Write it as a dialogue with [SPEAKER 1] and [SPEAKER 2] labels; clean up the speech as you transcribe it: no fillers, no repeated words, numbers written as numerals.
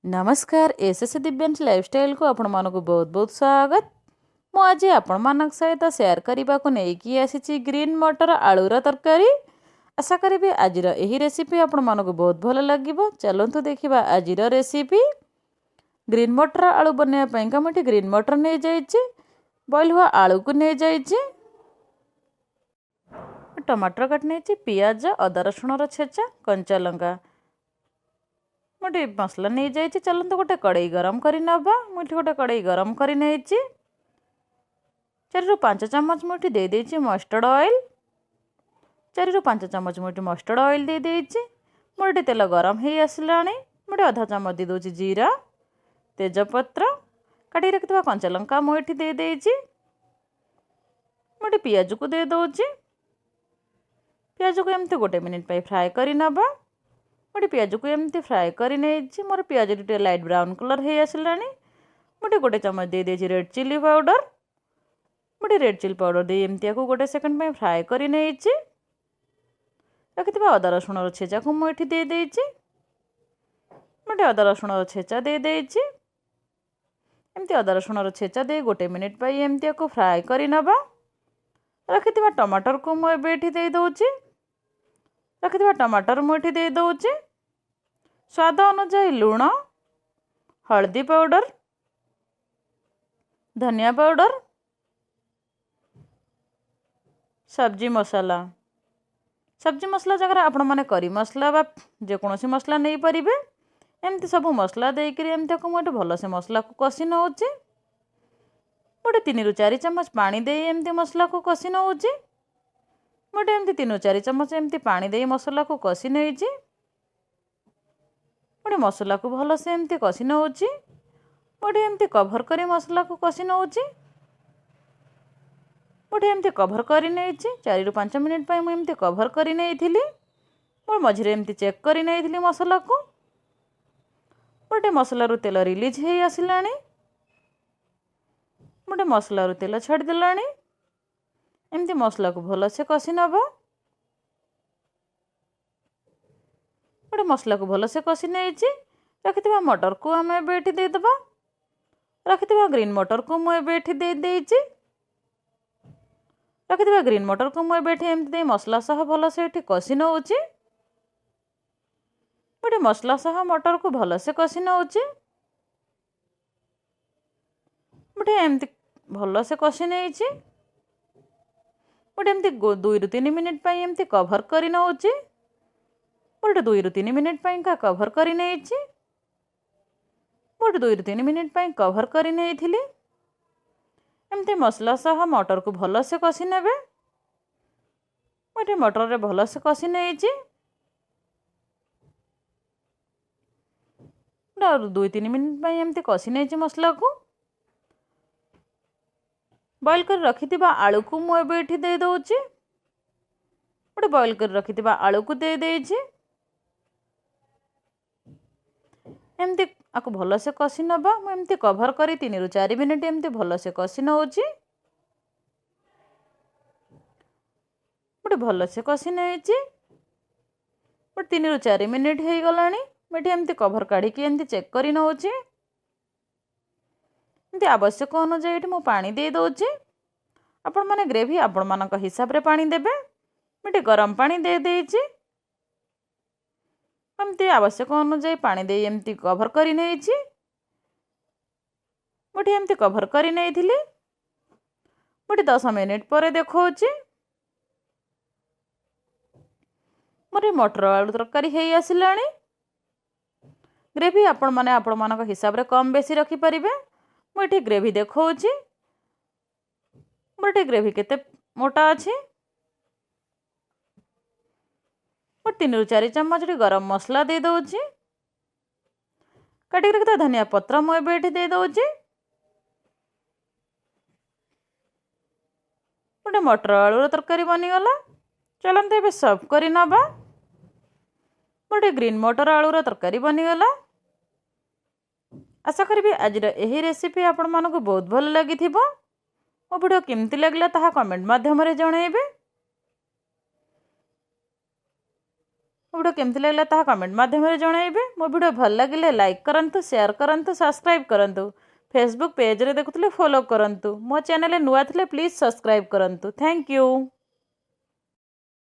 [SPEAKER 1] ନମସ୍କାର, S S Divyansh ଲାଇଫଷ୍ଟାଇଲକୁ ଆପଣମାନଙ୍କୁ ବହୁତ ବହୁତ ସ୍ୱାଗତ। ମୁଁ ଆଜି ଆପଣମାନଙ୍କ ସହିତ ସେୟାର କରିବାକୁ ନେଇକି ଆସିଛି ଗ୍ରୀନ୍ ମଟର ଆଳୁର ତରକାରୀ। ଆଶା କରିବି ଆଜିର ଏହି ରେସିପି ଆପଣମାନଙ୍କୁ ବହୁତ ଭଲ ଲାଗିବ। ଚାଲନ୍ତୁ ଦେଖିବା ଆଜିର ରେସିପି। ଗ୍ରୀନ୍ ମଟର ଆଳୁ ବନେଇବା ପାଇଁକା ମୁଁ ଏଠି ଗ୍ରୀନ୍ ମଟର ନେଇଯାଇଛି, ବଏଲ୍ ହୁଆ ଆଳୁକୁ ନେଇଯାଇଛି, ଟମାଟର କାଟି ନେଇଛି, ପିଆଜ, ଅଦା ରସୁଣର ଛେଚା, କଞ୍ଚା ଲଙ୍କା, ମୁଁ ଏଠି ମସଲା ନେଇଯାଇଛି। ଚାଲନ୍ତୁ ଗୋଟେ କଡ଼େଇ ଗରମ କରି ନେବା। ମୁଁ ଏଠି ଗୋଟେ କଡ଼େଇ ଗରମ କରି ନେଇଛି। 4ରୁ 5 ଚାମଚ ମୁଁ ଏଠି ଦେଇଦେଇଛି ମଷ୍ଟର୍ଡ଼ ଅଏଲ୍। 4ରୁ 5 ଚାମଚ ମୁଁ ଏଠି ମଷ୍ଟର୍ଡ଼ ଅଏଲ୍ ଦେଇଦେଇଛି। ମୋର ଏଠି ତେଲ ଗରମ ହେଇ ଆସିଲାଣି। ମୁଁ ଏଠି ଅଧା ଚାମଚ ଦେଇଦେଉଛି ଜିରା, ତେଜପତ୍ର, କାଟିକି ରଖିଥିବା କଞ୍ଚା ଲଙ୍କା ମୁଁ ଏଠି ଦେଇଦେଇଛି। ମୁଁ ଏଠି ପିଆଜକୁ ଦେଇଦେଉଛି। ପିଆଜକୁ ଏମିତି ଗୋଟେ ମିନିଟ୍ ପାଇଁ ଫ୍ରାଏ କରି ନେବା। ମୁଁ ଏଠି ପିଆଜକୁ ଏମିତି ଫ୍ରାଏ କରି ନେଇଛି। ମୋର ପିଆଜ ଟିକେ ଲାଇଟ୍ ବ୍ରାଉନ୍ କଲର୍ ହେଇ ଆସିଲାଣି। ମୁଁ ଏଠି ଗୋଟେ ଚାମଚ ଦେଇଦେଇଛି ରେଡ଼୍ ଚିଲି ପାଉଡ଼ର। ମୁଁ ଏଠି ରେଡ଼୍ ଚିଲି ପାଉଡ଼ର ଦେଇ ଏମିତି ଆକୁ ଗୋଟେ ସେକେଣ୍ଡ ପାଇଁ ଫ୍ରାଏ କରି ନେଇଛି। ରଖିଥିବା ଅଦା ରସୁଣର ଛେଚାକୁ ମୁଁ ଏଠି ଦେଇଦେଇଛି। ମୁଁ ଏଠି ଅଦା ରସୁଣର ଛେଚା ଦେଇଦେଇଛି। ଏମିତି ଅଦା ରସୁଣର ଛେଚା ଦେଇ ଗୋଟେ ମିନିଟ୍ ପାଇଁ ଏମିତି ଆକୁ ଫ୍ରାଏ କରି ନେବା। ରଖିଥିବା ଟମାଟରକୁ ମୁଁ ଏବେ ଏଠି ଦେଇଦେଉଛି। ରଖିଥିବା ଟମାଟର ମୁଁ ଏଠି ଦେଇଦେଉଛି। ସ୍ୱାଦ ଅନୁଯାୟୀ ଲୁଣ, ହଳଦୀ ପାଉଡ଼ର, ଧନିଆ ପାଉଡ଼ର, ସବଜି ମସଲା। ସବଜି ମସଲା ଜାଗାରେ ଆପଣମାନେ କରି ମସଲା ବା ଯେକୌଣସି ମସଲା ନେଇପାରିବେ। ଏମିତି ସବୁ ମସଲା ଦେଇକରି ଏମିତି ମୁଁ ଏଠି ଭଲସେ ମସଲାକୁ କଷି ନେଉଛି। ଗୋଟେ 3ରୁ 4 ଚାମଚ ପାଣି ଦେଇ ଏମିତି ମସଲାକୁ କଷି ନେଉଛି। ମୁଁ ଏଠି ଏମିତି 3ରୁ 4 ଚାମଚ ଏମିତି ପାଣି ଦେଇ ମସଲାକୁ କଷି ନେଇଛି। ଗୋଟେ ମସଲାକୁ ଭଲସେ ଏମିତି କଷି ନେଉଛି। ମୁଁ ଏଠି ଏମିତି କଭର୍ କରି ମସଲାକୁ କଷି ନେଉଛି। ମୁଁ ଏଠି ଏମିତି କଭର୍ କରି ନେଇଛି। 4ରୁ 5 ମିନିଟ୍ ପାଇଁ ମୁଁ ଏମିତି କଭର୍ କରି ନେଇଥିଲି। ମୁଁ ମଝିରେ ଏମିତି ଚେକ୍ କରି ନେଇଥିଲି ମସଲାକୁ। ଗୋଟେ ମସଲାରୁ ତେଲ ରିଲିଜ୍ ହେଇ ଆସିଲାଣି। ଗୋଟେ ମସଲାରୁ ତେଲ ଛାଡ଼ିଦେଲାଣି। ଏମିତି ମସଲାକୁ ଭଲସେ କଷି ନେବ। ଗୋଟେ ମସଲାକୁ ଭଲସେ କଷି ନେଇଛି। ରଖିଥିବା ମଟରକୁ ଆମେ ଏବେ ଏଠି ଦେଇଦେବା। ରଖିଥିବା ଗ୍ରୀନ୍ ମଟରକୁ ମୁଁ ଏବେ ଏଠି ଦେଇଦେଇଛି। ରଖିଥିବା ଗ୍ରୀନ୍ ମଟରକୁ ମୁଁ ଏବେ ଏଠି ଏମିତି ଦେଇ ମସଲା ସହ ଭଲସେ ଏଠି କଷି ନେଉଛି। ମୁଁ ଏଠି ମସଲା ସହ ମଟରକୁ ଭଲସେ କଷି ନେଉଛି। ମୁଁ ଏଠି ଏମିତି ଭଲସେ କଷି ନେଇଛି। ମୁଁ ଏଠି ଏମିତି 2ରୁ 3 ମିନିଟ୍ ପାଇଁ ଏମିତି କଭର୍ କରି ନେଉଛି। ମୁଁ ଏଠି 2ରୁ 3 ମିନିଟ୍ ପାଇଁକା କଭର୍ କରି ନେଇଛି। ମୁଁ ଏଠି 2ରୁ 3 ମିନିଟ୍ ପାଇଁ କଭର୍ କରି ନେଇଥିଲି। ଏମିତି ମସଲା ସହ ମଟରକୁ ଭଲସେ କଷି ନେବେ। ମୁଁ ଏଠି ମଟରରେ ଭଲସେ କଷି ନେଇଛି। ଆଉ 2-3 ମିନିଟ୍ ପାଇଁ ଏମିତି କଷି ନେଇଛି ମସଲାକୁ। ବଏଲ୍ କରି ରଖିଥିବା ଆଳୁକୁ ମୁଁ ଏବେ ଏଠି ଦେଇଦେଉଛି। ଗୋଟେ ବଏଲ୍ କରି ରଖିଥିବା ଆଳୁକୁ ଦେଇଦେଇଛି। ଏମିତି ଆକୁ ଭଲସେ କଷି ନେବା। ମୁଁ ଏମିତି କଭର୍ କରି 3ରୁ 4 ମିନିଟ୍ ଏମିତି ଭଲସେ କଷି ନେଉଛି। ଗୋଟେ ଭଲସେ କଷି ନେଇଛି। ଗୋଟେ 3ରୁ 4 ମିନିଟ୍ ହେଇଗଲାଣି। ମୁଁ ଏଠି ଏମିତି କଭର୍ କାଢ଼ିକି ଏମିତି ଚେକ୍ କରି ନେଉଛି। ଏମିତି ଆବଶ୍ୟକ ଅନୁଯାୟୀ ଏଠି ମୁଁ ପାଣି ଦେଇଦେଉଛି। ଆପଣମାନେ ଗ୍ରେଭି ଆପଣମାନଙ୍କ ହିସାବରେ ପାଣି ଦେବେ। ମୁଁ ଏଠି ଗରମ ପାଣି ଦେଇଦେଇଛି। ଏମିତି ଆବଶ୍ୟକ ଅନୁଯାୟୀ ପାଣି ଦେଇ ଏମିତି କଭର୍ କରି ନେଇଛି। ମୁଁ ଏଠି ଏମିତି କଭର୍ କରି ନେଇଥିଲି। ମୁଁ ଏଠି 10 ମିନିଟ୍ ପରେ ଦେଖାଉଛି। ମୋର ମଟର ଆଳୁ ତରକାରୀ ହେଇ ଆସିଲାଣି। ଗ୍ରେଭି ଆପଣମାନେ ଆପଣମାନଙ୍କ ହିସାବରେ କମ୍ ବେଶୀ ରଖିପାରିବେ। ମୁଁ ଏଠି ଗ୍ରେଭି ଦେଖାଉଛି। ମୋର ଏଠି ଗ୍ରେଭି କେତେ ମୋଟା ଅଛି। ମୁଁ 3ରୁ 4 ଚାମଚ ଏଠି ଗରମ ମସଲା ଦେଇଦେଉଛି। କାଟିକି ରଖିଥିବା ଧନିଆ ପତ୍ର ମୁଁ ଏବେ ଏଠି ଦେଇଦେଉଛି। ଗୋଟେ ମଟର ଆଳୁର ତରକାରୀ ବନିଗଲା। ଚାଲନ୍ତୁ ଏବେ ସର୍ଭ କରି ନେବା। ଗୋଟେ ଗ୍ରୀନ୍ ମଟର ଆଳୁର ତରକାରୀ ବନିଗଲା। ଆଶା କରିବି ଆଜିର ଏହି ରେସିପି ଆପଣମାନଙ୍କୁ ବହୁତ ଭଲ ଲାଗିଥିବ। ମୋ ଭିଡ଼ିଓ କେମିତି ଲାଗିଲା ତାହା କମେଣ୍ଟ ମାଧ୍ୟମରେ ଜଣାଇବେ। ମୋ ଭିଡ଼ିଓ କେମିତି ଲାଗିଲା ତାହା କମେଣ୍ଟ ମାଧ୍ୟମରେ ଜଣାଇବେ। ମୋ ଭିଡ଼ିଓ ଭଲ ଲାଗିଲେ ଲାଇକ୍ କରନ୍ତୁ, ସେୟାର କରନ୍ତୁ, ସବସ୍କ୍ରାଇବ୍ କରନ୍ତୁ। ଫେସବୁକ୍ ପେଜ୍ରେ ଦେଖୁଥିଲେ ଫଲୋ କରନ୍ତୁ। ମୋ ଚ୍ୟାନେଲରେ ନୂଆ ଥିଲେ ପ୍ଲିଜ୍ ସବସ୍କ୍ରାଇବ୍ କରନ୍ତୁ। Thank you.